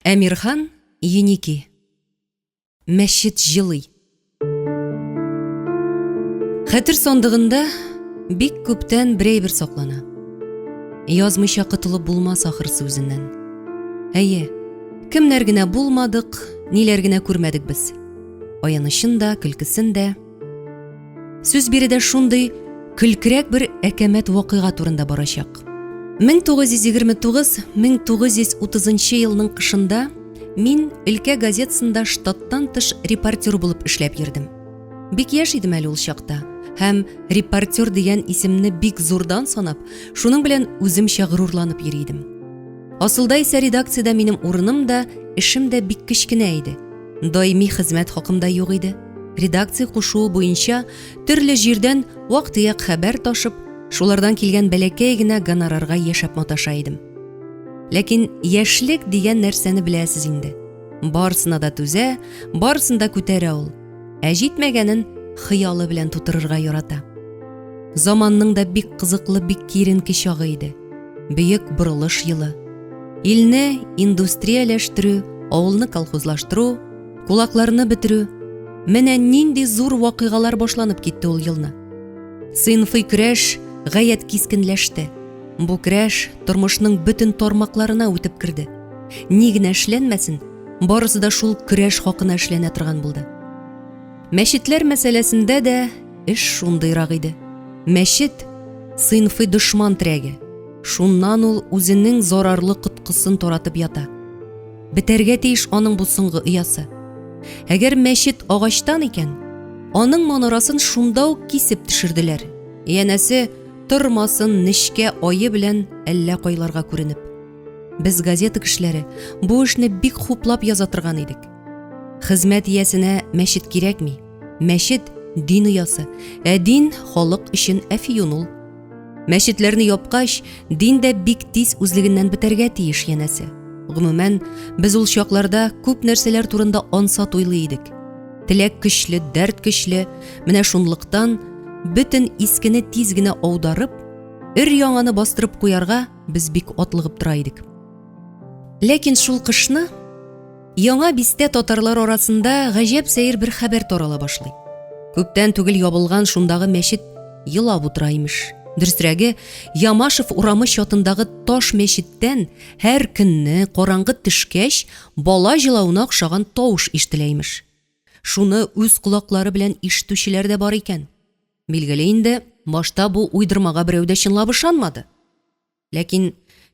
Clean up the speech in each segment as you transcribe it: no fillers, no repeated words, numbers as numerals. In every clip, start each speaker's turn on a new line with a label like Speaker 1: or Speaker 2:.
Speaker 1: Әмирхан Еники. Мәчет җылый. Хәтер сандыгында бик күптән берәйбер саклана. Язмыйча котылып булмас ахрысы үзеннән. Әйе, кемнәр генә булмадык, ниләр генә күрмәдек без. Аянычын да, көлкесен дә. Сүз биредә шундый көлкерәк бер әкәмәт вакыйга турында барачак. 1929-1930 елның кышында мин өлкә газетасында штаттан тыш репортер булып эшләп йөрдем. Бик яшь идем әле ул чакта һәм репортер дигән исемне бик зурдан санап, шуның белән үземчә горурланып йөри идем. Асылда исә редакциядә минем урыным да, эшем дә бик кечкенә иде. Даими хезмәт хакым да юк иде. Редакция кушуы буенча төрле җирдән вак-төяк хәбәр ташып, шулардан килгән бәләкәй генә гонорарга яшәп маташа идем. Ләкин яшьлек дигән нәрсәне беләсез инде. Барысына да түзә, барысын да күтәрә ул. Ә җитмәгәнен хыялы белән тутырырга ярата. Заманның да бик кызыклы, бик киеренке чагы иде. Бөек борылыш елы. Илне индустрияләштерү, авылны колхозлаштыру, кулакларны бетерү. Менә нинди зур вакыйгалар башланып китте ул елны. Сыйнфый көрәш гаять кискенләште. Бу көрәш тормышның бөтен тармакларына үтеп керде. Ни генә эшләнмәсен, барысы да шул көрәш хакына эшләнә торган булды. Мәчетләр мәсьәләсендә дә эш шундыйрак иде. Мәчет сыйнфый дошман терәге. Шуннан ул үзенең зарарлы коткысын таратып ята. Бетәргә тиеш аның бу соңгы оясы. Әгәр мәчет агачтан икән, аның манарасын шунда ук кисеп төшерделәр. Янәсе, тормасын нечкә ае белән әллә кайларга күренеп. Без газета кешеләре бу эшне бик хуплап яза торган идек. Хезмәт иясенә мәчет кирәкми. Мәчет дин оясы, ә дин халык өчен әфиюн ул. Мәчетләрне япкач, дин дә бик тиз үзлегеннән бетәргә тиеш янәсе. Гомумән, без ул чакларда күп нәрсәләр турында ансат уйлый идек. Теләк көчле, дәрт көчле, менә шунлыктан бөтен искене тиз генә аударып, өр-яңаны бастырып куярга без бик атлыгып тора идек. Ләкин шул кышны Яңа бистә татарлар арасында гаҗәп сәер бер хәбәр тарала башлый. Күптән түгел ябылган шундагы мәчет елап утыра имеш. Дөресрәге, Ямашев урамы чатындагы таш мәчеттән һәр көнне караңгы төшкәч бала җылавына охшаган тавыш ишетелә имеш. Шуны үз колаклары белән ишетүчеләр дә бар икән. Билгеле инде, башта бу уйдырмага берәү дә чынлап ышанмады. Ләкин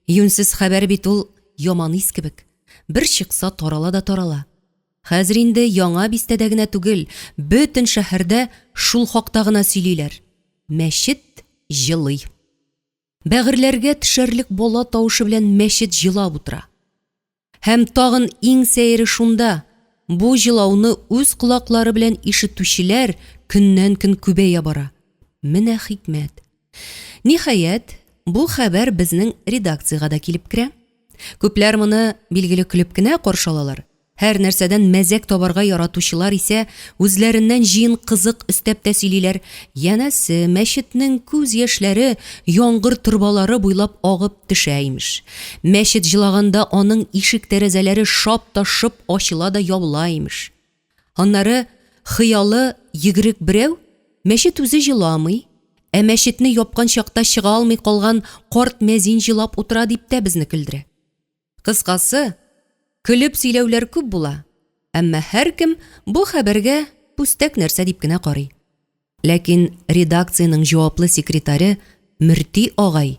Speaker 1: юньсез хәбәр бит ул яман ис кебек. Бер чыкса тарала да тарала. Хәзер инде яңа бистәдә генә түгел, бөтен шәһәрдә шул хакта гына сөйлиләр. Мәчет җылый. Бәгырьләргә төшәрлек бала тавышы белән мәчет җылап утыра. Һәм тагын иң сәере шунда, бу җылауны үз колаклары белән ишетүчеләр көннән-көн күбәя бара. Менә хикмәт. Ниһаять, бу хәбәр безнең редакциягә дә килеп керә. Күпләр моны, билгеле, көлеп кенә каршы алалар. Һәр нәрсәдән мәзәк табарга яратучылар исә үзләреннән җыен кызык өстәп тә сөйлиләр, янәсе, мәчетнең күз яшьләре яңгыр торбалары буйлап агып төшә, имеш. Мәчет җылаганда аның ишек-тәрәзәләре шап та шоп ачыла да ябыла, имеш. Аннары хыялы йөгерек берәү, мәчет үзе җыламый, ә мәчетне япкан чакта чыга алмый калган карт мәзин җылап утыра, дип тә безне көлдерә. Кыскасы, көлеп сөйләүләр күп була, әмма һәркем бу хәбәргә пүстәк нәрсә дип кенә карый. Ләкин редакциянең җаваплы секретаре Мөрти агай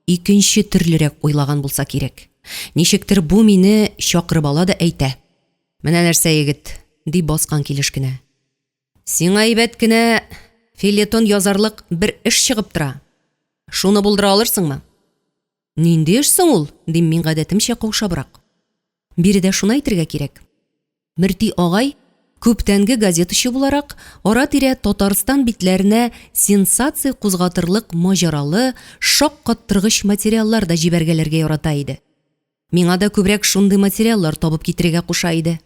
Speaker 1: икенче төрлерәк уйлаган булса кирәк. Ничектер бу мине чакырып ала да әйтә. Менә нәрсә, егет, ди баскан килеш кенә. Сиңа әйбәт кенә фельетон язарлык бер эш чыгып тора. Шуны булдыра алырсыңмы? Нинди эш соң ул? дим мин гадәтемчә каушабрак. Биредә шуны әйтергә кирәк. Мөрти агай, күптәнге газетачы буларак, ара-тирә Татарстан битләренә сенсация кузгатырлык маҗаралы, шаккаттыргыч материаллар да җибәргәләргә ярата иде. Миңа да күбрәк шундый материаллар табып китерергә куша иде.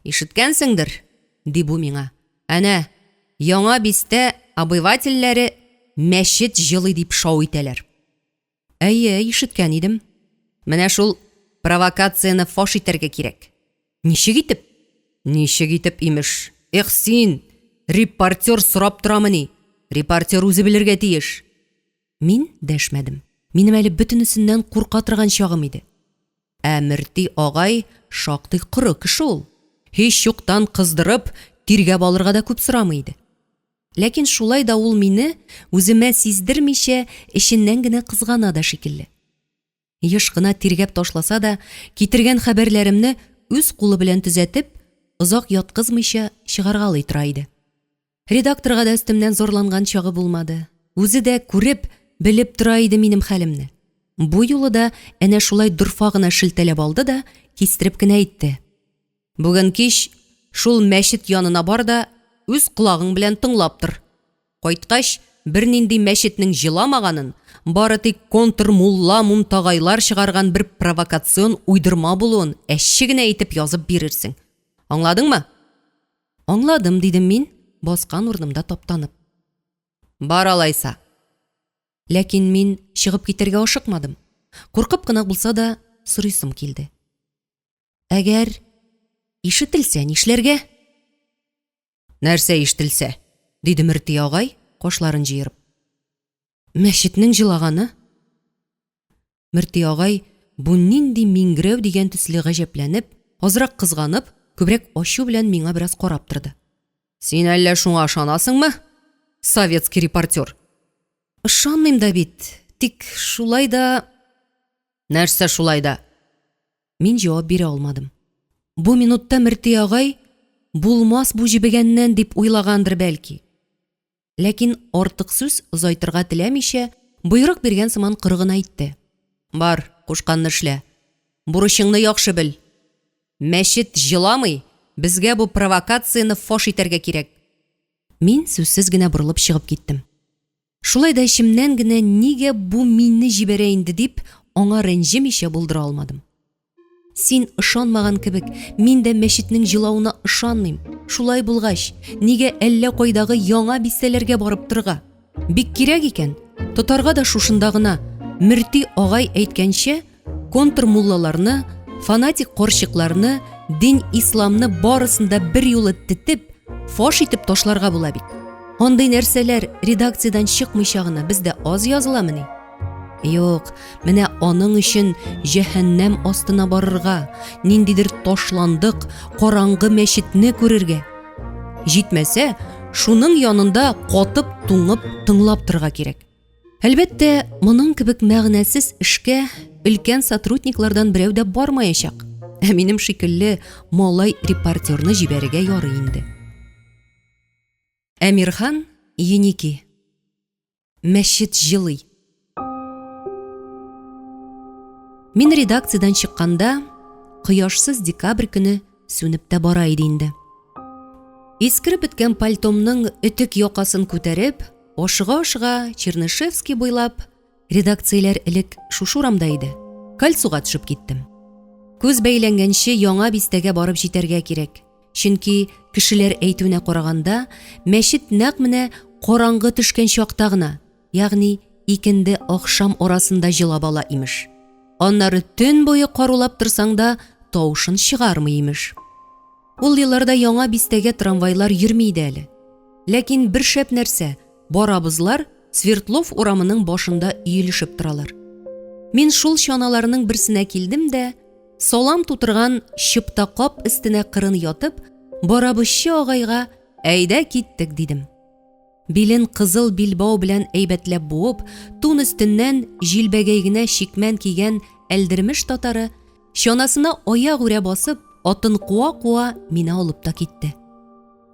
Speaker 1: Ишеткәнсеңдер, ди бу миңа. Әнә, Яңа бистә обывательләре мәчет җылый дип шау итәләр. Әйе, ишеткән идем. Менә шул Провокацияне фаш итәргә кирәк. Ничек итеп? Ничек итеп, имеш. Эх син, репортер сорап торамыни? Репортер үзе белергә тиеш. Мин дәшмәдем. Минем әле бөтенесеннән курка торган чагым иде. Ә Мөрти агай шактый коры кеше ул. Һич юктан кыздырып, тиргәп алырга да күп сорамый иде. Ләкин шулай да ул мине, үземә сиздермичә, эченнән генә кызгана да шикелле. Еш кына тиргәп ташласа да, китергән хәбәрләремне үз кулы белән төзәтеп, озак яткызмыйча чыгаргалый тора иде. Редакторга да өстемнән зарланган чагы булмады. Үзе дә күреп, белеп тора иде минем хәлемне. Бу юлы да әнә шулай дорфа гына шелтәләп алды да, кистереп кенә әйтте. Бүген кич шул мәчет янына бар да, үз колагың белән тыңлап тор. Кайткач, бернинди мәчетнең җыламаганын, бары тик контрмулла-мунтагайлар чыгарган бер провокацион уйдырма булуын әче генә итеп язып бирерсең. Аңладыңмы? Аңладым, дидем мин, баскан урынымда таптанып. Бар алайса. Ләкин мин чыгып китәргә ашыкмадым. Куркып кына булса да, сорыйсым килде. Әгәр ишетелсә, нишләргә? Нәрсә ишетелсә? диде Мөрти агай, кашларын җыерып. Мәчетнең җылаганы. Мөрти агай бу нинди миңгерәү дигән төсле гаҗәпләнеп, азрак кызганып, күбрәк ачу белән миңа бераз карап торды. Син әллә шуңа ышанасыңмы, советский репортер? Ышанмыйм да бит, тик шулай да... Нәрсә шулай да? Мин җавап бирә алмадым. Бу минутта Мөрти агай, булмас бу җебегәннән дип уйлагандыр бәлки. Ләкин артык сүз озайтырга теләмичә, боерык биргән сыман коры гына әйтте. Бар, кушканны эшлә. Бурычыңны яхшы бел. Мәчет җыламый, безгә бу провокацияне фаш итәргә кирәк. Мин сүзсез генә борылып чыгып киттем. Шулай да эчемнән генә нигә бу мине җибәрә инде дип, аңа рәнҗемичә булдыра алмадым. Син ышанмаган кебек, мин дә мәчетнең җылавына ышанмыйм. Шулай булгач, нигә әллә кайдагы яңа бистәләргә барып торырга? Бик кирәк икән, тотарга да шушында гына, Мөрти агай әйткәнчә, контрмуллаларны, фанатик карчыкларны, дин-исламны барысын да берьюлы тетеп, фаш итеп ташларга була бит. Андый нәрсәләр редакциядән чыкмыйча гына бездә аз языламыни? Юк, менә аның өчен җәһәннәм астына барырга, ниндидер ташландык, караңгы мәчетне күрергә. Җитмәсә, шуның янында катып, туңып, тыңлап торырга кирәк. Әлбәттә, моның кебек мәгънәсез эшкә өлкән сотрудниклардан берәү дә бармаячак. Ә минем шикелле малай репортерны җибәрергә ярый инде. Әмирхан Еники. Мәчет җылый. Мин редакциядән чыкканда, кояшсыз декабрь көне сүнеп тә бара иде инде. Искереп беткән пальтомның өтек якасын күтәреп, ашыга-ашыга Чернышевский буйлап, редакцияләр элек шушы урамда иде, кольцога төшеп киттем. Күз бәйләнгәнче яңа бистәгә барып җитәргә кирәк. Чөнки кешеләр әйтүенә караганда, мәчет нәкъ менә караңгы төшкән чакта гына, ягъни икенде ахшам арасында җылап ала, имеш. Аннары төн буе карулап торсаң да, тавышын чыгармый, имеш. Ул елларда яңа бистәгә трамвайлар йөрми иде әле. Ләкин бер шәп нәрсә, барабызлар Свердлов урамының башында өелешеп торалар. Мин шул чаналарның берсенә килдем дә, салам тутырган чыпта кап өстенә кырын ятып, барабызчы агайга әйдә киттек дидем. Билен кызыл билбау белән әйбәтләп буып, тун өстеннән җилбәгәй генә чикмән кигән Әлдермеш татары, чанасына аягүрә басып, атын куа-куа мине алып та китте.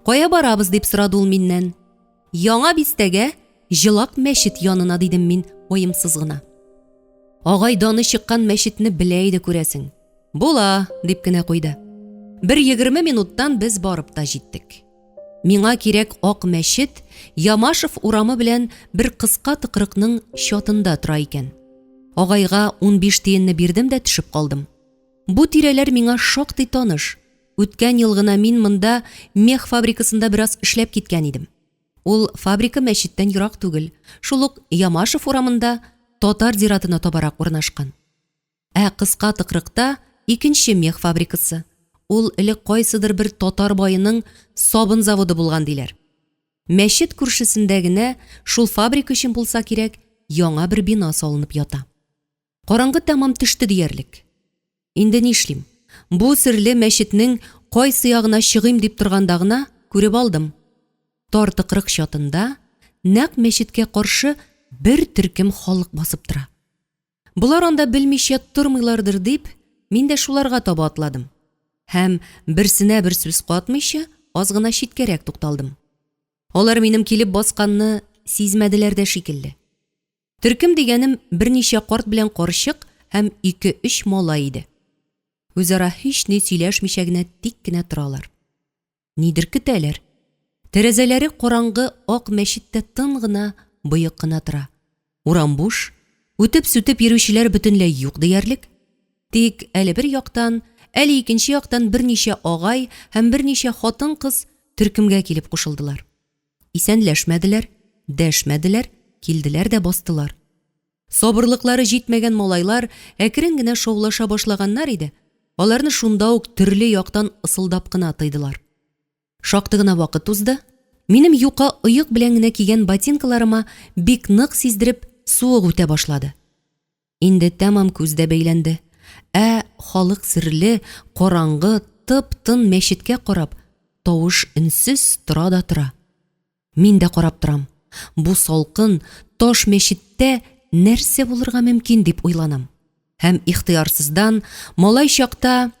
Speaker 1: Кая барабыз, дип сорады ул миннән. Яңа бистәгә, Җылак мәчет янына, дидем мин ваемсыз гына. Агай даны чыккан мәчетне белә иде, күрәсең. Була, дип кенә куйды. Бер 20 минуттан без барып та җиттек. Миңа кирәк ак мәчет Ямашев урамы белән бер кыска тыкрыкның чатында тора икән. Агайга 15 тиенне бирдем дә төшеп калдым. Бу тирәләр миңа шактый таныш. Үткән ел гына мин монда мех фабрикасында бераз эшләп киткән идем. Ул фабрика мәчеттән ерак түгел, шул ук Ямашев урамында татар зиратына табарак урнашкан. Ә кыска тыкрыкта икенче мех фабрикасы. Ул элек кайсыдыр бер татар баеның сабын заводы булган диләр. Мәчет күршесендә генә, шул фабрика өчен булса кирәк, яңа бер бина салынып ята. Караңгы тәмам төште диярлек. Инде нишлим? Бу серле мәчетнең кайсы ягына чыгыйм дип торганда гына күреп алдым. Тар тыкрык чатында, нәкъ мәчеткә каршы бер төркем халык басып тора. Болар анда белмичә тормыйлардыр дип, мин дә шуларга таба атладым. Һәм, берсенә бер сүз катмыйча, аз гына читкәрәк тукталдым. Алар минем килеп басканны сизмәделәр дә шикелле. Төркем дигәнем берничә карт белән карчык һәм ике-өч малай иде. Үзара һични сөйләшмичә генә тик кенә торалар. Нидер көтәләр. Тәрәзәләре караңгы ак мәчет тә тын гына, боек кына тора. Урам буш, үтеп-сүтеп йөрүчеләр бөтенләй юк диярлек. Тик әле бер яктан, әле икенче яктан берничә агай һәм берничә хатын-кыз төркемгә килеп кушылдылар. Исәнләшмәделәр, дәшмәделәр, килделәр дә бастылар. Сабырлыклары җитмәгән малайлар әкрен генә шаулаша башлаганнар иде, аларны шунда ук төрле яктан ысылдап кына тыйдылар. Шактый гына вакыт узды. Минем юка оек белән генә кигән ботинкаларыма бик нык сиздереп суык үтә башлады. Инде тәмам күз дә бәйләнде. Ә халык серле, караңгы, тып-тын мәчеткә карап, тавыш-өнсез тора да тора. Мин дә карап торам. Бу салкын, таш мәчеттә нәрсә булырга мөмкин дип уйланам. Һәм ихтыярсыздан, малай чакта,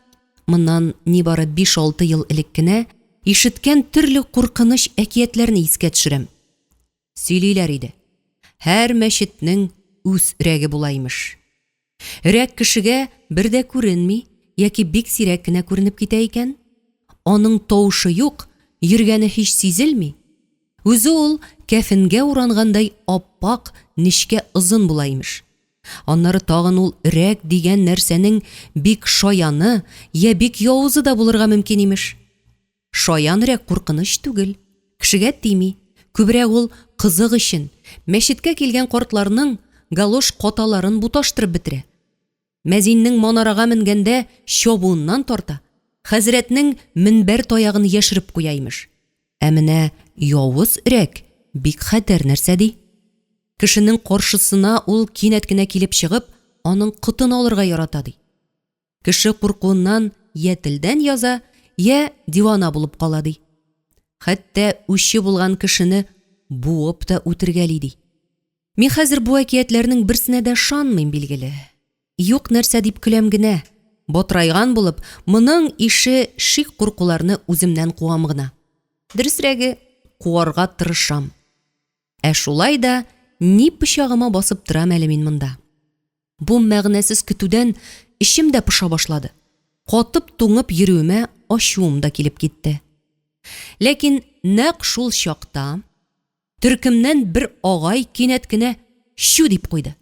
Speaker 1: моннан нибары биш-алты ел элек кенә, ишеткән төрле куркыныч әкиятләрне искә төшерәм. Сөйлиләр иде. Һәр мәчетнең үз өрәге була, имеш. Өрәк кешегә бер дә күренми яки бик сирәк кенә күренеп китә икән. Аның тавышы юк, йөргәне һич сизелми. Үзе ул кәфенгә урангандай ап-ак, нечкә, озын була, имеш. Аннары тагын ул өрәк дигән нәрсәнең бик шаяны йә бик явызы да булырга мөмкин, имеш. Шаян өрәк куркыныч түгел, кешегә тими, күбрәк ул кызык өчен, мәчеткә килгән картларның галош каталарын буташтырып бетерә. Мәзиннең манарага менгәндә чабуыннан тарта, хәзрәтнең мөнбәр таягын яшереп куя, имеш. Ә менә явыз өрәк бик хәтәр нәрсә, ди. Кешенең каршысына ул кинәт кенә килеп чыгып, аның котын алырга ярата, ди. Кеше куркуыннан йә телдән яза, йә дивана булып кала, ди. Хәтта үче булган кешене буып та үтергәли, ди. Мин хәзер бу әкиятләрнең берсенә дә ышанмыйм, билгеле. Юк нәрсә дип көләм генә. Батырайган булып, моның ише шик-куркуларны үземнән куам гына. Дөресрәге, куарга тырышам. Ә шулай да ни пычагыма басып торам әле мин монда? Бу мәгънәсез көтүдән эчем дә поша башлады. Катып-туңып йөрүемә ачуым да килеп китте. Ләкин нәкъ шул чакта төркемнән бер агай кинәт кенә чү дип куйды.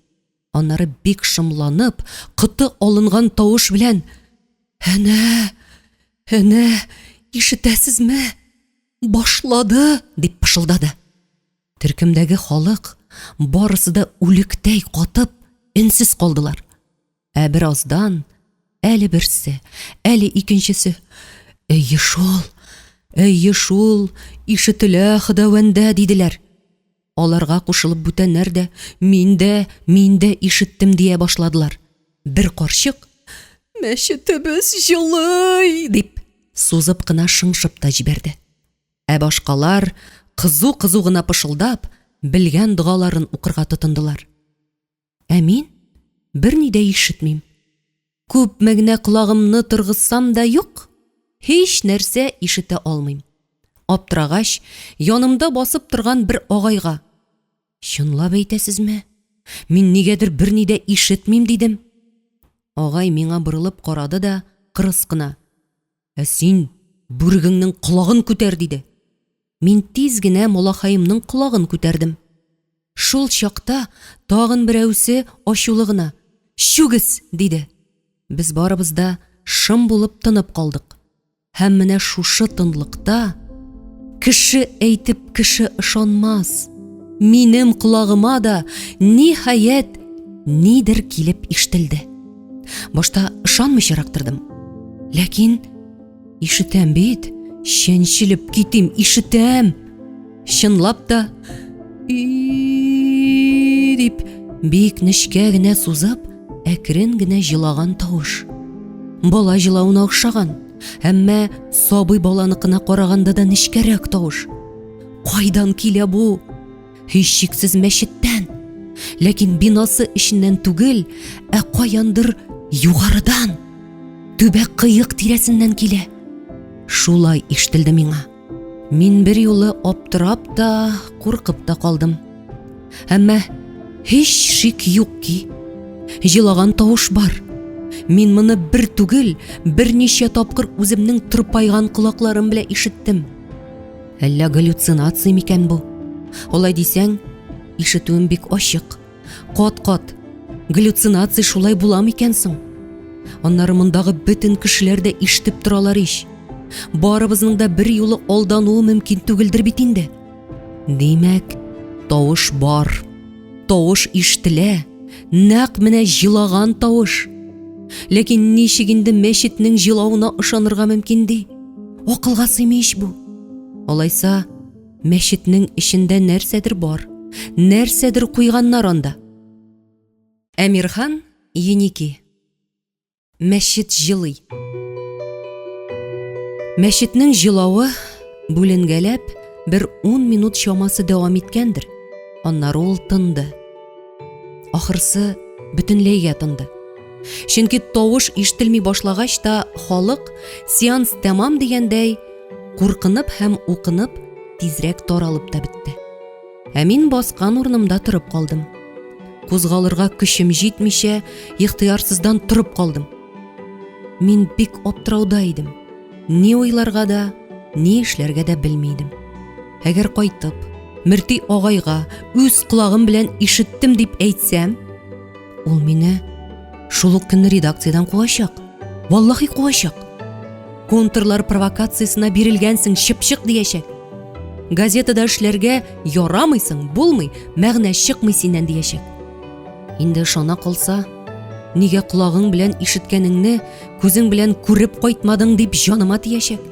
Speaker 1: Аннары бик шомланып, коты алынган тавыш белән: "Әнә, әнә, ишетәсезме? Башлады!" дип пышылдады. Төркемдәге халык барысы да үлектәй катып, өнсез калдылар. Ә бераздан әле берсе, әле икенчесе: "Әйе шул, әйе шул, ишетелә Хода-вәндә!" диделәр. Аларга кушылып бүтәннәр дә, "Мин дә, мин дә ишеттем!" дия башладылар. Бер карчык: "Мәчетебез җылый!" дип, сузып кына шыңшып та җибәрде. Ә башкалар, кызу-кызу гына пышылдап, белгән догаларын укырга тотындылар. Ә мин берни дә ишетмим. Күпме генә колагымны торгызсам да юк, һич нәрсә ишетә алмыйм. Аптырагач, янымда басып торган бер агайга: "Чынлап әйтәсезме? Мин нигәдер берни дә ишетмим", дидем. Агай миңа борылып карады да кырыс кына: Ә син бүрегеңнең колагын күтәр, диде. Мин тиз генә малахаемның колагын күтәрдем. Шул чакта тагын берәүсе ачулы гына, Чүгез! диде. Без барыбыз да шым булып тынып калдык. Һәм менә шушы тынлыкта кеше әйтеп кеше ышанмас, минем колагыма да, ниһаять, нидер килеп ишетелде. Башта ышанмыйчарак тордым. Ләкин ишетәм бит, чәнчелеп китим, ишетәм. Чынлап та и дип бик нечкә генә сузып, әкрен генә җылаган тавыш. Бала җылавына охшаган, әмма сабый баланыкына караганда да нечкәрәк тавыш. Кайдан килә бу? Һичшиксез мәчеттән. Ләкин бинасы эченнән түгел, ә каяндыр югарыдан, түбә кыек тирәсеннән килә. Шулай ишетелде миңа. Мин бер юлы аптырап та, куркып та калдым. Әмма һич шик юк ки, җылаган тавыш бар. Мин моны бер түгел, берничә тапкыр үземнең тырпайган колакларым белән ишеттем. Әллә галлюцинация микән бу? Алай дисәң, ишетүем бик ачык. Кат-кат. Галлюцинация шулай була микән соң? Аннары мондагы бөтен кешеләр дә ишетеп торалар ич. Барыбызның да бер юлы алдануы мөмкин түгелдер бит инде. Димәк, тавыш бар. Тавыш ишетелә. Нәкъ менә җылаган тавыш. Ләкин ничек инде мәчетнең җылавына ышанырга мөмкин ди? Акылга сыймый ич бу. Алайса, мәчетнең эчендә нәрсәдер бар. Нәрсәдер куйганнар анда. Әмирхан Еники. Мәчет җылый. Мәчетнең җылавы бүленгәләп бер ун минут чамасы дәвам иткәндер. Аннары ул тынды. Ахырсы бөтенләйгә тынды. Чөнки тавыш ишетелми башлагач та халык сеанс тәмам дигәндәй куркынып һәм укынып тизрәк таралып та бетте. Ә мин баскан урынымда торып калдым. Кузгалырга көчем җитмичә, ихтыярсыздан торып калдым. Мин бик аптырауда идем. Ни уйларга да, ни эшләргә дә белми идем. Әгәр кайтып, Мөрти агайга үз колагым белән ишеттем дип әйтсәм, ул мине шул ук көнне редакциядән куачак. Валлахи куачак. Контрлар провокациясенә бирелгәнсең, чыпчык диячәк. Газетада эшләргә ярамыйсың, булмый, мәгънә чыкмый синнән диячәк. Инде ышана калса, нигә колагың белән ишеткәнеңне күзең белән күреп кайтмадың дип җаныма тиячәк.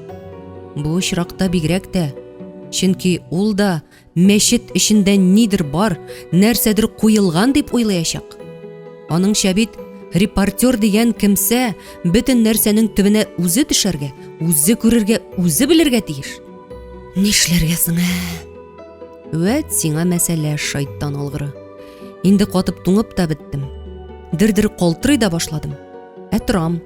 Speaker 1: Бу очракта бигрәк тә, чөнки ул да мәчет эчендә нидер бар, нәрсәдер куелган дип уйлаячак. Аныңча бит репортер дигән кемсә бөтен нәрсәнең төбенә үзе төшәргә, үзе күрергә, үзе белергә тиеш. Нишләргә соң, ә? Вәт сиңа мәсьәлә, шайтан алгыры. Инде катып туңып та беттем. Дер-дер калтырый да башладым. Ә торам.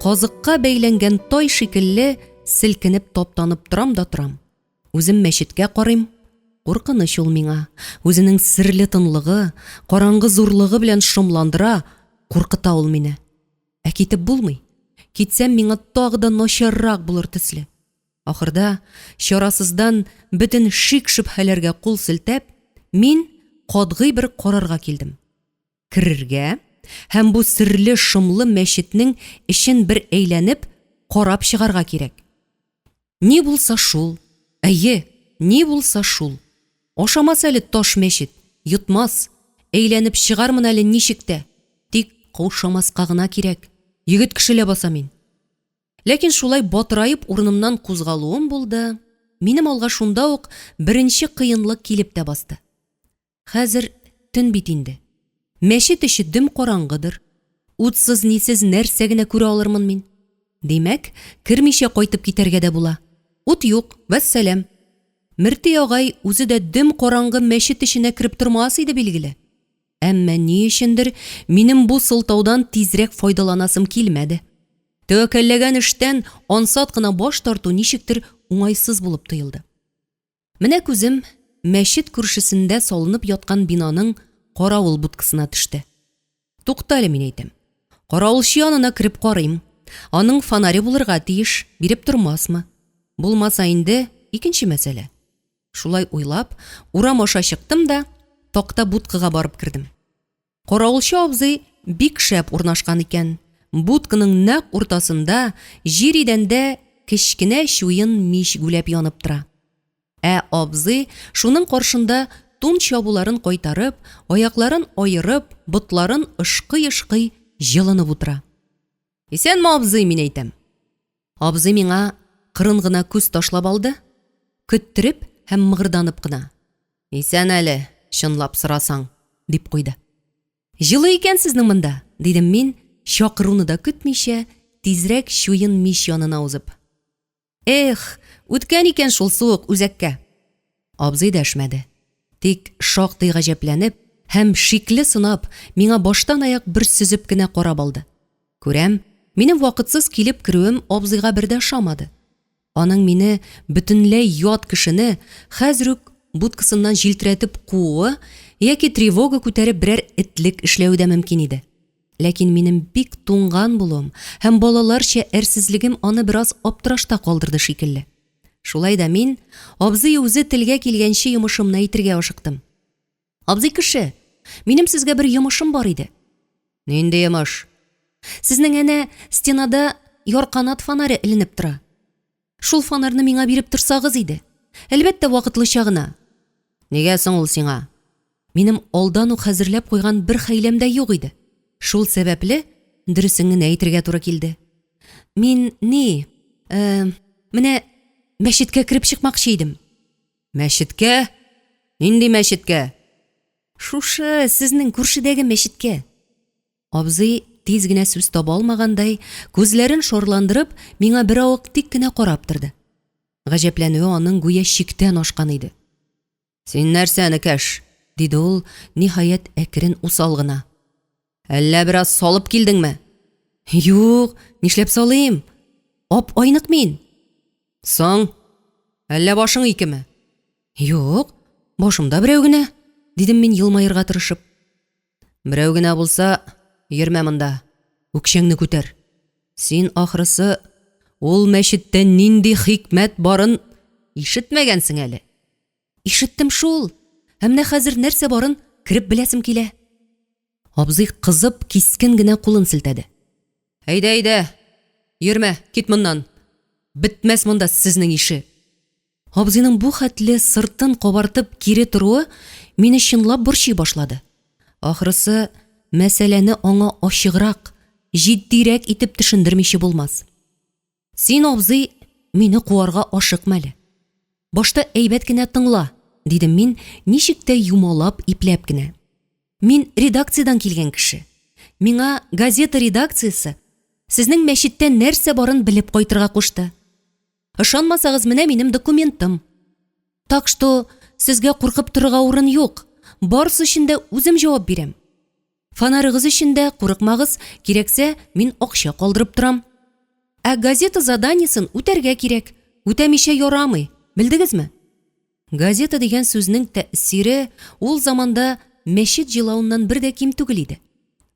Speaker 1: Казыкка бәйләнгән тай шикелле селкенеп таптанып торам да торам. Үзем мәчеткә карыйм. Куркыныч ул миңа. Үзенең серле тынлыгы, караңгы зурлыгы белән шомландыра, куркыта ул мине. Ә китеп булмый. Китсәм, миңа тагы да начаррак булыр төсле. Ахырда, чарасыздан бөтен шик-шөбһәләргә кул селтәп, мин катгый бер карарга килдем. Керергә һәм бу серле шомлы мәчетнең эчен бер әйләнеп, карап чыгарга кирәк. Ни булса шул, әйе, ни булса шул. Ашамас әле таш мәчет, йотмас, әйләнеп чыгармын әле ничек тә. Тик каушамаска гына кирәк. Егет кеше ләбаса мин. Ләкин шулай батыраеп урынымнан кузгалуым булды, минем алга шунда ук беренче кыенлык килеп тә басты. Хәзер төн бит инде. Мәчет эче дөм караңгыдыр. Утсыз-нисез нәрсә генә күрә алырмын мин? Димәк, кермичә кайтып китәргә дә була. Ут юк, вәссәлам. Мөрти агай үзе дә дөм караңгы мәчет эченә кереп тормас иде, билгеле. Әмма ни өчендер минем бу сылтаудан тизрәк файдаланасым килмәде. Тәвәккәлләгән эштән ансат кына баш тарту ничектер уңайсыз булып тоелды. Менә күзем мәчет күршесендә салынып яткан бинаның каравыл будкасына төште. Туктале, мин әйтәм. Каравылчы янына кереп карыйм. Аның фонаре булырга тиеш, биреп тормасмы? Булмаса инде, икенче мәсьәлә. Шулай уйлап, урам аша чыктым да, такта будкага барып кердем. Каравылчы абзый бик шәп урнашкан икән. Будканың нәкъ уртасында, җир идәндә кечкенә чуен мич гүләп янып тора. Ә абзый шуның каршында тун чабуларын кайтарып, аякларын аерып, ботларын ышкый-ышкый җылынып утыра. Исәнме, абзый, мин әйтәм. Абзый миңа кырын гына күз ташлап алды, көттереп һәм мыгырданып кына. Исән әле, чынлап сорасаң, дип куйды. Җылы икән сезнең монда, дидем мин, чакыруны да көтмичә, тизрәк чуен мич янына узып. Эх, үткән икән шул суык үзәккә. Абзый дәшмәде. Тик шактый гаҗәпләнеп һәм шикле сынап, миңа баштан-аяк бер сөзеп кенә карап алды. Күрәм, минем вакытсыз килеп керүем абзыйга бер дә ошамады. Аның мине, бөтенләй ят кешене, хәзер үк будкасыннан җилтерәтеп кууы яки тревога күтәреп берәр этлек эшләве дә мөмкин иде. Ләкин минем бик туңган булуым һәм балаларча әрсезлегем аны бераз аптырашта калдырды шикелле. Шулай да мин, абзый үзе телгә килгәнче йомышымны әйтергә ашыктым. Абзый кеше, минем сезгә бер йомышым бар иде. Нинди йомыш? Сезнең әнә стенада ярканат фонаре эленеп тора. Шул фонарьны миңа биреп торсагыз иде. Әлбәттә, вакытлыча гына. Нигә соң ул сиңа? Минем алдан ук хәзерләп куйган бер хәйләм дә юк иде. Шул сәбәпле, дөресен генә әйтергә туры килде. Мин ни, э, менә мәчеткә кереп чыкмакчы идем. Мәчеткә? Нинди мәчеткә? Шушы, сезнең күршедәге мәчеткә. Абзый, тиз генә сүз таба алмагандай, күзләрен шарландырып, миңа беравык тик кенә карап торды. Гаҗәпләнүе аның гүя чиктән ашкан иде. Син нәрсә, энекәш? диде ул, ниһаять, әкрен усал гына. Әллә бераз салып килдеңме? Юк, нишләп салыйм? Ап-айнык мин. Соң, әллә башың икеме? Юк, башымда берәү генә, дидем мин елмаерга тырышып. Берәү генә булса, йөрмә монда, үкчәңне күтәр. Син, ахрысы, ул мәчеттә нинди хикмәт барын ишетмәгәнсең әле. Ишеттем шул. Ә менә хәзер нәрсә барын кереп беләсем килә. Абзый кызып, кискен генә кулын селтәде. Әйдә, әйдә, йөрмә, кит моннан. Бетмәс монда сезнең ише. Абзыйның бу хәтле сыртын кабартып кире торуы мине чынлап борчый башлады. Ахрысы, мәсьәләне аңа ачыграк, җитдирәк итеп төшендермичә булмас. Син, абзый, мине куарга ашыкма әле. Башта әйбәт кенә тыңла, дидем мин, ничек тә юмалап, ипләп кенә. Мин редакциядән килгән кеше. Миңа газета редакциясе сезнең мәчеттә нәрсә барын белеп кайтырга кушты. Ышанмасагыз, менә минем документым. Так что сезгә куркып торырга урын юк. Барысы өчен дә үзем җавап бирәм. Фонарыгыз өчен дә курыкмагыз, кирәксә, мин акча калдырып торам. Ә газета заданиесен үтәргә кирәк. Үтәмичә ярамый, белдегезме? Газета дигән сүзнең тәэсире ул заманда мәчет җылавыннан бер дә ким түгел иде.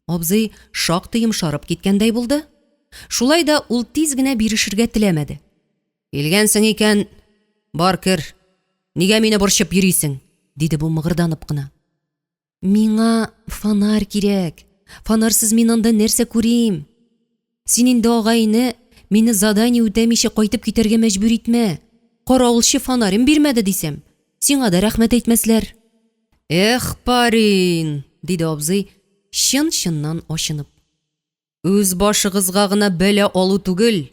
Speaker 1: Абзый шактый йомшарып киткәндәй булды. Шулай да ул тиз генә бирешергә теләмәде. Килгәнсең икән, бар кер. Нигә мине борчып йөрисең? диде бу мыгырданып кына. Миңа фонарь кирәк. Фонарьсыз мин анда нәрсә күрим? Син инде, агай-эне, мине задание үтәмичә кайтып китәргә мәҗбүр итмә. Каравылчы фонарен бирмәде дисәм, сиңа да рәхмәт әйтмәсләр. Эх, парин, диде абзый, чын-чыннан ачынып. Үз башыгызга гына бәла алу түгел,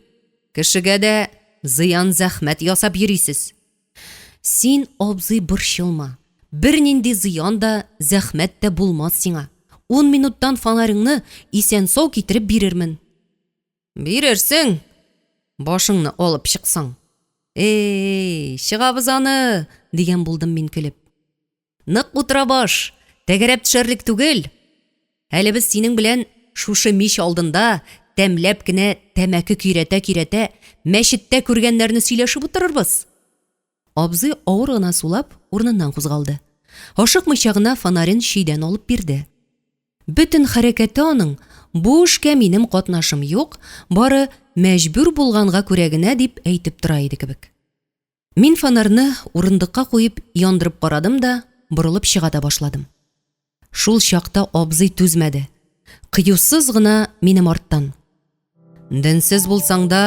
Speaker 1: кешегә дә зыян-зәхмәт ясап йөрисез. Син, абзый, борчылма. Бернинди зыян да, зәхмәт тә булмас сиңа. Ун минуттан фонареңны исән-сау китереп бирермен. Бирерсең, башыңны алып чыксаң. Эй, чыгабыз аны, дигән булдым мин көлеп. Нык утыра баш, тәгәрәп төшәрлек түгел. Әле без синең белән шушы мич алдында тәмләп кенә тәмәке көйрәтә-көйрәтә мәчеттә күргәннәрне сөйләшеп утырырбыз. Абзый авыр гына сулап, урыныннан кузгалды. Ашыкмыйча гына фонарен чөйдән алып бирде. Бөтен хәрәкәте аның, бу эшкә минем катнашым юк, бары мәҗбүр булганга күрә генә дип әйтеп тора иде кебек. Мин фонарьны урындыкка куеп яндырып карадым да, борылып чыга да башладым. Шул чакта абзый түзмәде. Кыюсыз гына минем арттан. Денсез булсаң да,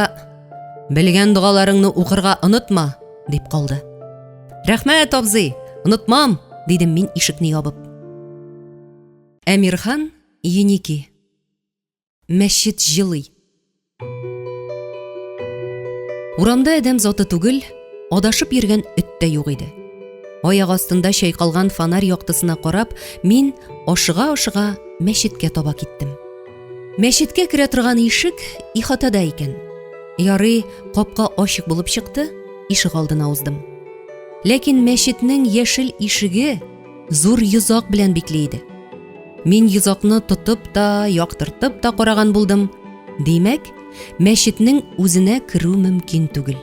Speaker 1: белгән догаларыңны укырга онытма, дип калды. Рәхмәт, абзый, онытмам, дидем мин ишекне ябып. Әмирхан Еники. Мәчет җылый. Урамда адәм заты түгел, адашып йөргән эт тә юк иде. Аяк астында чайкалган фонарь яктысына карап, мин ашыга-ашыга мәчеткә таба киттем. Мәчеткә керә торган ишек ихатада икән. Ярый, капка ачык булып чыкты, ишек алдына уздым. Ләкин мәчетнең яшел ишеге зур йозак белән бикле иде. Мин йозакны тотып та, яктыртып та караган булдым. Димәк, мәчетнең үзенә керү мөмкин түгел.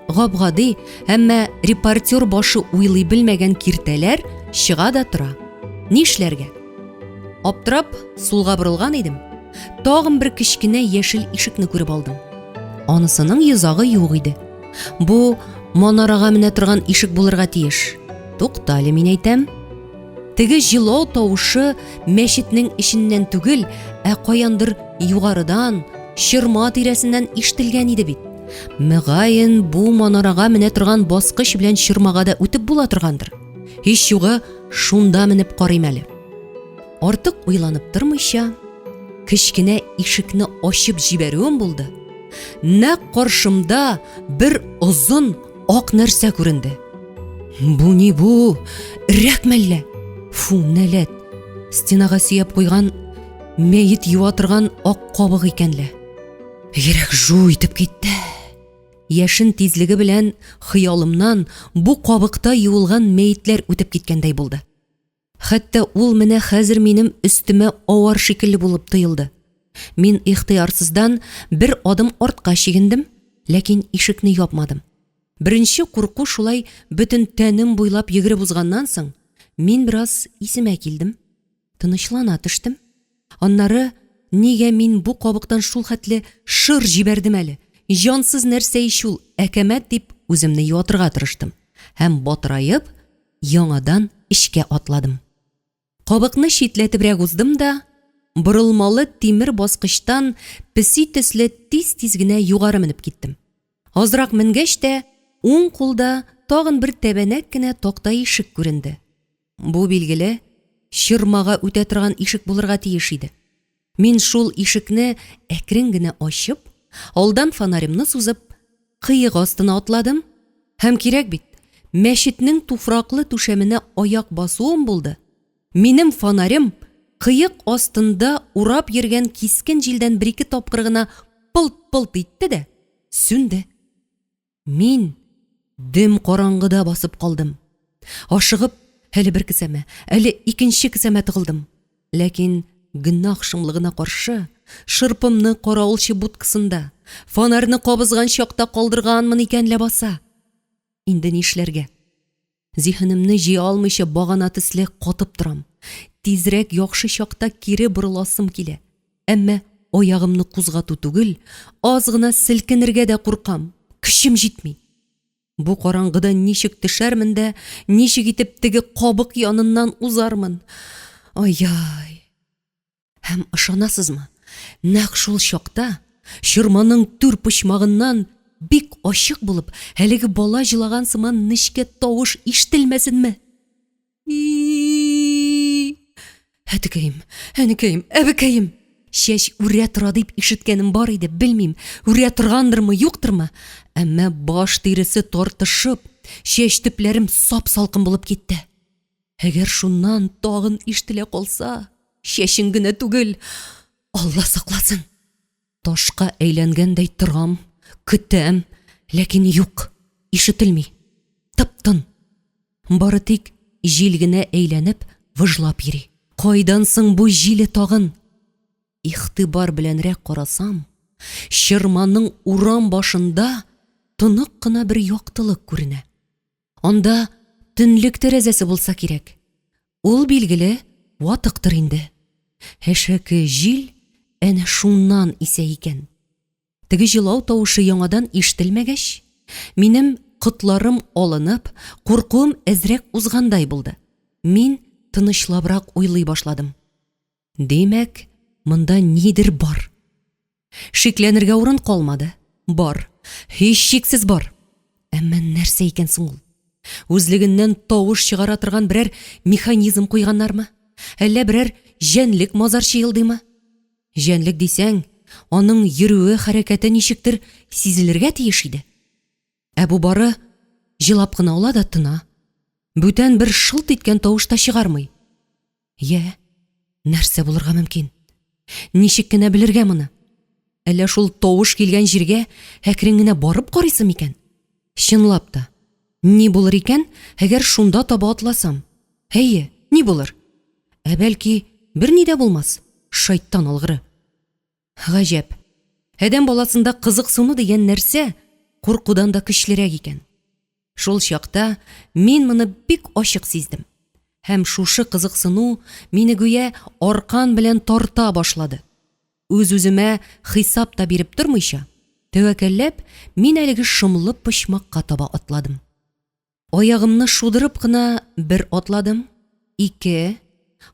Speaker 1: Гап-гади, әмма репортер башы уйлый белмәгән киртәләр чыга да тора. Нишләргә? Аптырап, сулга борылган идем. Тагын бер кечкенә яшел ишекне күреп алдым. Анысының йозагы юк иде. Бу манарага менә торган ишек булырга тиеш. Туктале, мин әйтәм. Теге җылау тавышы мәчетнең эченнән түгел, ә каяндыр югарыдан, чорма тирәсеннән ишетелгән иде бит. Мөгаен, бу манарага менә торган баскыч белән чормага да үтеп була торгандыр. Һич югы, шунда менеп карыйм әле. Артык уйланып тормыйча, кечкенә ишекне ачып җибәрүем булды. Нәкъ каршымда бер озын ак нәрсә күренде. Бу ни бу? Өрәк мәллә? Фу, нәләт. Стенага сөяп куйган мәет юа торган ак кабык икән лә. Йөрәк жу итеп китте. Яшен тизлеге белән хыялымнан бу кабыкта юылган мәетләр үтеп киткәндәй булды. Хәтта ул менә хәзер минем өстемә авар шикелле булып тоелды. Мин ихтыярсыздан бер адым артка чигендем, ләкин ишекне япмадым. Беренче курку шулай бөтен тәнем буйлап йөгереп узганнан соң, мин бераз исемә килдем, тынычлана төштем. Аннары, нигә мин бу кабыктан шул хәтле шыр җибәрдем әле, җансыз нәрсә ич ул, әкәмәт дип үземне юатырга тырыштым һәм батыраеп, яңадан эчкә атладым. Кабыкны читләтебрәк уздым да, борылмалы тимер баскычтан песи төсле тиз-тиз генә югары менеп киттем. Азрак менгәч тә, уң кулда тагын бер тәбәнәк кенә такта ишек күренде. Бу, билгеле, чормага үтә торган ишек булырга тиеш иде. Мин шул ишекне әкрен генә ачып, алдан фонаремны сузып, кыек астына атладым һәм кирәк бит, мәчетнең туфраклы түшәменә аяк басуым булды, минем фонарем кыек астында урап йөргән кискен җилдән бер-ике тапкыр гына пылт-пылт итте дә, сүнде. Мин дөм караңгыда басып калдым. Ашыгып, әле бер кесәмә, әле икенче кесәмә тыгылдым. Ләкин гөнаһ шомлыгына каршы, шырпымны каравылчы будкасында, фонарьны кабызган чакта калдырганмын икән ләбаса. Инде нишләргә? Зиһенемне җыя алмыйча багана төсле катып торам. Тизрәк яхшы чакта кире борыласым килә. Әмма аягымны кузгату түгел, аз гына селкенергә дә куркам, көчем җитми. Бу караңгыда ничек төшәрмен дә, ничек итеп теге кабык яныннан узармын? Ай-яй! Һәм ышанасызмы, нәкъ шул чакта чорманың түр почмагыннан бик ачык булып, әлеге бала җылаган сыман нечкә тавыш ишетелмәсенме? И-и-и! Әтекәем, әнекәем, әбекәем! Чәч үрә тора дип ишеткәнем бар иде, белмим, үрә торгандырмы, юктырмы, әмма баш тиресе тартышып, чәч төпләрем сап-салкын булып китте. Әгәр шуннан тагын ишетелә калса, чәчең генә түгел, Алла сакласын. Ташка әйләнгәндәй торам, көтәм, ләкин юк, ишетелми. Тып-тын. Бары тик җил генә әйләнеп, выжлап йөри. Кайдан соң бу җиле тагын? Игътибар беләнрәк карасам, чорманың урам башында тонык кына бер яктылык күренә. Анда төнлек тәрәзәсе булса кирәк. Ул, билгеле, ватыктыр инде. Әшәке җил әнә шуннан исә икән. Теге җылау тавышы яңадан ишетелмәгәч, минем котларым алынып, куркуым әзрәк узгандай булды. Мин тынычлабрак уйлый башладым. Димәк, монда нидер бар. Шикләнергә урын калмады. Бар. Һичшиксез бар. Әмма нәрсә икән соң ул? Үзлегеннән тавыш чыгара торган берәр механизм куйганнармы? Әллә берәр җәнлек мазар чыелдыймы? Җәнлек дисәң, аның йөрүе, хәрәкәте ничектер сизелергә тиеш иде. Ә бу бары җылап кына ала да тына. Бүтән бер шылт иткән тавыш та чыгармый. Йә, нәрсә булырга мөмкин? Ничек кенә белергә моны? Әллә шул тавыш килгән җиргә әкрен генә барып карыйсы микән? Чынлап та, ни булыр икән, әгәр шунда таба атласам? Әйе, ни булыр? Ә бәлки, берни дә булмас, шайтан алгыры. Гаҗәп. Адәм баласында кызыксыну дигән нәрсә куркудан да көчлерәк икән. Шул чакта мин моны бик ачык сиздем. Һәм шушы кызыксыну мине гүя аркан белән тарта башлады. Үз-үземә хисап та биреп тормыйча, тәвәккәлләп, мин әлеге шомлы почмакка таба атладым. Аягымны шудырып кына бер атладым, ике,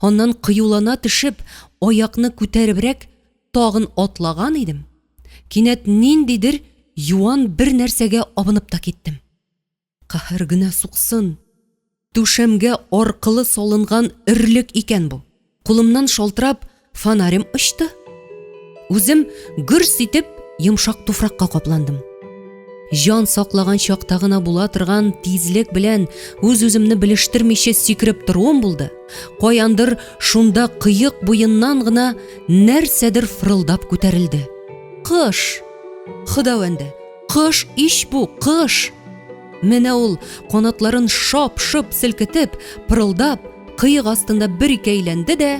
Speaker 1: аннан кыюлана төшеп, аякны күтәребрәк тагын атлаган идем, кинәт ниндидер юан бер нәрсәгә абынып та киттем. Каһәр генә суксын! Түшәмгә аркылы салынган өрлек икән бу. Кулымнан шалтырап, фонарем очты. Үзем гөрс итеп йомшак туфракка капландым. Җан саклаган чакта гына була торган тизлек белән үз-үземне белештермичә сикереп торуым булды. Каяндыр шунда кыек буеннан гына нәрсәдер фырылдап күтәрелде. Кыш! Хода бәндә, кыш ич бу, кыш! Менә ул, канатларын шап-шоп селкетеп, пырылдап, кыек астында бер-ике әйләнде дә,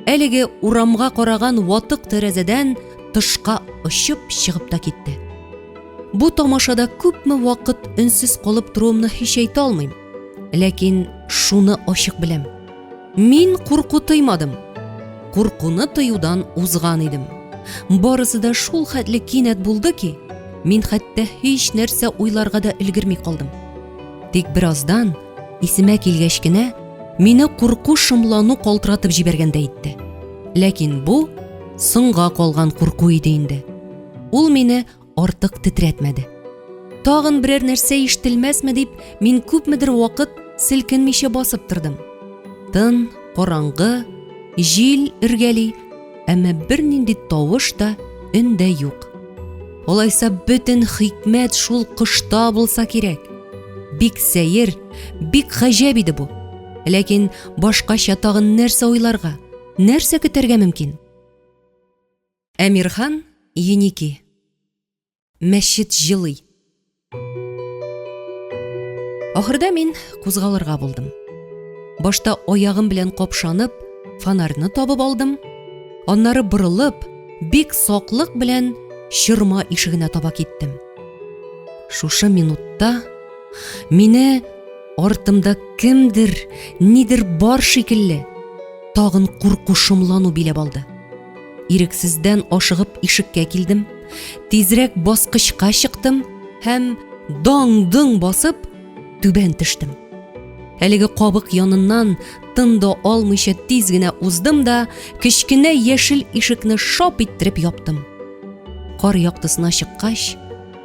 Speaker 1: әлеге урамга караган ватык тәрәзәдән тышка очып чыгып та китте. Бу тамашада күпме вакыт өнсез калып торуымны һич әйтә алмыйм. Ләкин шуны ачык беләм. Мин курку тоймадым. Куркуны тоюдан узган идем. Барысы да шул хәтле кинәт булды ки, мин хәтта һич нәрсә уйларга да өлгерми калдым. Тик бераздан, исемә килгәч кенә, мине курку шомлану калтыратып җибәргәндәй итте. Ләкин бу соңга калган курку иде инде. Ул мине артык тетрәтмәде. Тагын берәр нәрсә ишетелмәсме дип, мин күпмедер вакыт селкенмичә басып тордым. Тын, караңгы, җил өргәли, әмма бернинди тавыш та, өн дә юк. Алайса бөтен хикмәт шул кошта булса кирәк. Бик сәер, бик гаҗәп иде бу. Ләкин башкача тагын нәрсә уйларга, нәрсә көтәргә мөмкин? Әмирхан Еники. Мәчет җылый. Ахырда мин кузгалырга булдым. Башта аягым белән капшанып, фонарьны табып алдым. Аннары борылып, бик саклык белән чорма ишегенә таба киттем. Шушы минутта мине артымда кемдер, нидер бар шикелле, тагын курку-шомлану биләп алды. Ирексездән ашыгып ишеккә килдем, тизрәк баскычка чыктым һәм даң-дың басып түбән төштем. Әлеге кабык яныннан тын да алмыйча тиз генә уздым да кечкенә яшел ишекне шап иттереп яптым. Кар яктысына чыккач,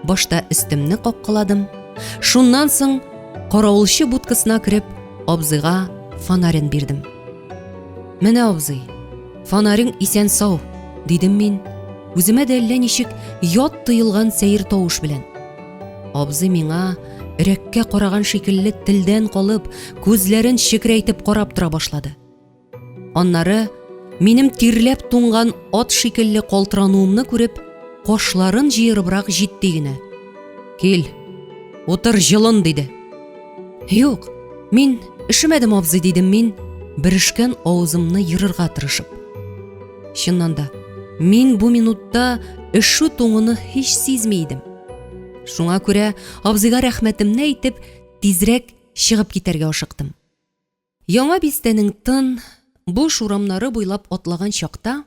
Speaker 1: башта өстемне каккаладым, шуннан соң каравылчы будкасына кереп, абзыйга фонарен бирдем. Менә абзый, фонарең исән-сау, дидем мин, үземә дә әллә ничек ят тоелган сәер тавыш белән. Абзый миңа өрәккә караган шикелле телдән калып, күзләрен чекрәйтеп карап тора башлады. Аннары минем тирләп туңган ат шикелле калтырануымны күреп, кашларын җыерыбрак җитди генә. Кил, утыр җылын, диде. Юк, мин өшемәдем, абзый, дидем мин, бөрешкән авызымны ерырга тырышып. Чыннан да, мин бу минутта өшү туңуны һич сизми идем. Шуңа күрә абзыйга рәхмәтемне әйтеп, тизрәк чыгып китәргә ашыктым. Яңа бистәнең тын, буш урамнары буйлап атлаган чакта,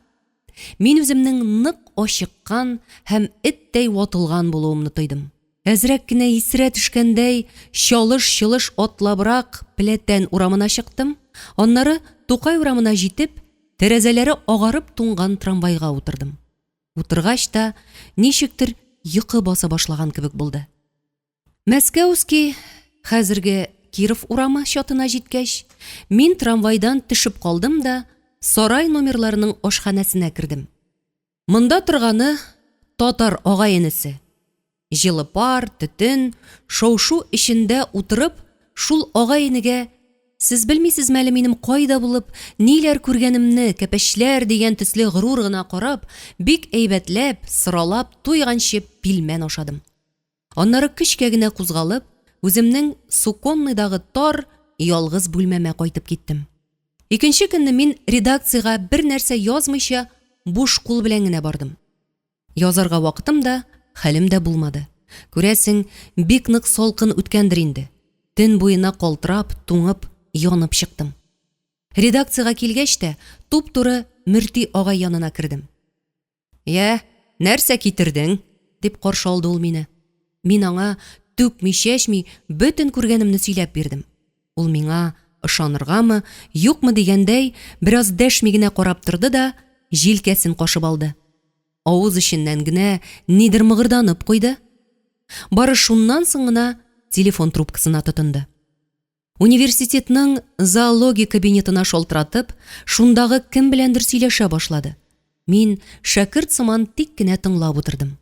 Speaker 1: мин үземнең нык ачыккан һәм эттәй ватылган булуымны тойдым. Әзрәк кенә исерә төшкәндәй, чалыш-чолыш атлабрак Пләтән урамына чыктым, аннары Тукай урамына җитеп, тәрәзәләре агарып туңган трамвайга утырдым. Утыргач та, ничектер йокы баса башлаган кебек булды. Мәскәүский, хәзерге Киров урамы чатына җиткәч, мин трамвайдан төшеп калдым да сарай номерларының ашханәсенә кердем. Монда торганы татар агай-энесе. Җылы пар, төтен, шау-шу эчендә утырып, шул агай-энегә, Сез белмисезме әле минем кайда булып, ниләр күргәнемне, кәпәчләр, дигән төсле горур гына карап, бик әйбәтләп, сыралап, туйганчы пилмән ашадым. Аннары көчкә генә кузгалып, үземнең Суконныйдагы тар, ялгыз бүлмәмә кайтып киттем. Икенче көнне мин редакциягә бернәрсә язмыйча, буш кул белән генә бардым. Язарга вакытым да, хәлем дә булмады. Күрәсең, бик нык салкын үткәндер инде. Төн буена калтырап, туңып, янып чыктым. Редакциягә килгәч тә, туп-туры Мөрти агай янына кердем. Йә, нәрсә китердең? дип каршы алды ул мине. Мин аңа түкми-чәчми бөтен күргәнемне сөйләп бирдем. Ул миңа ышаныргамы, юкмы дигәндәй, бераз дәшми генә карап торды да, җилкәсен кашып алды. Авыз эченнән генә нидер мыгырданып куйды. Бары шуннан соң гына телефон трубкасына тотынды. Университетның зоология кабинетына шалтыратып, шундагы кем беләндер сөйләшә башлады. Мин шәкерт сыман тик кенә тыңлап утырдым.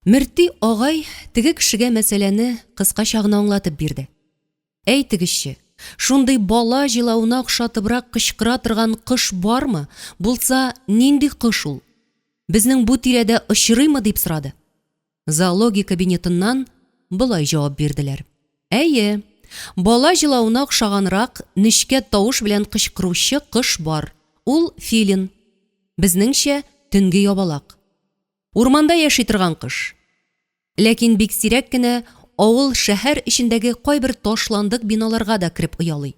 Speaker 1: Мөрти агай теге кешегә мәсьәләне кыскача гына аңлатып бирде. Әйтегезче, шундый бала җылавына охшатыбрак кычкыра торган кош бармы, булса, нинди кош ул? Безнең бу тирәдә очрыймы, дип сорады. Зоология кабинетыннан болай җавап бирделәр. Әйе, бала җылавына охшаганрак нечкә тавыш белән кычкыручы кош бар. Ул филин. Безнеңчә, төнге ябалак. Урманда яши торган кош. Ләкин бик сирәк кенә авыл-шәһәр эчендәге кайбер ташландык биналарга да кереп оялый.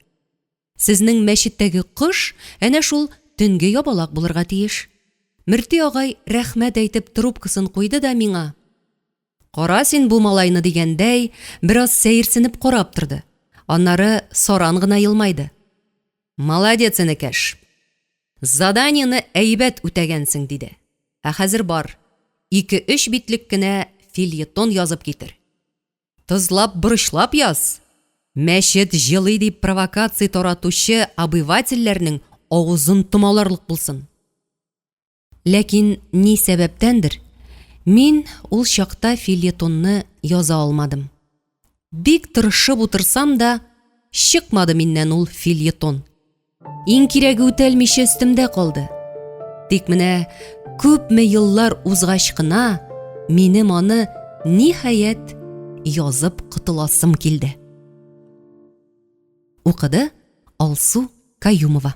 Speaker 1: Сезнең мәчеттәге кош әнә шул төнге ябалак булырга тиеш. Мөрти агай рәхмәт әйтеп трубкасын куйды да миңа, Кара син бу малайны дигәндәй, бераз сәерсенеп карап торды. Аннары саран гына елмайды. Молодец, энекәш. Заданиене әйбәт үтәгәнсең, диде. Ә хәзер бар, ике-өч битлек кенә фельетон язып китер. Тозлап-борычлап яз. Мәчет җылый дип провокация таратучы обывательләрнең авызын томаларлык булсын. Ләкин ни сәбәптәндер, мин ул чакта фельетонны яза алмадым. Бик тырышып утырсам да, чыкмады миннән ул фельетон. Иң кирәге үтәлмичә өстемдә калды. Тик менә күпме еллар узгач кына минем аны ниһаять язып котыласым килде. Укыды Алсу Каюмова.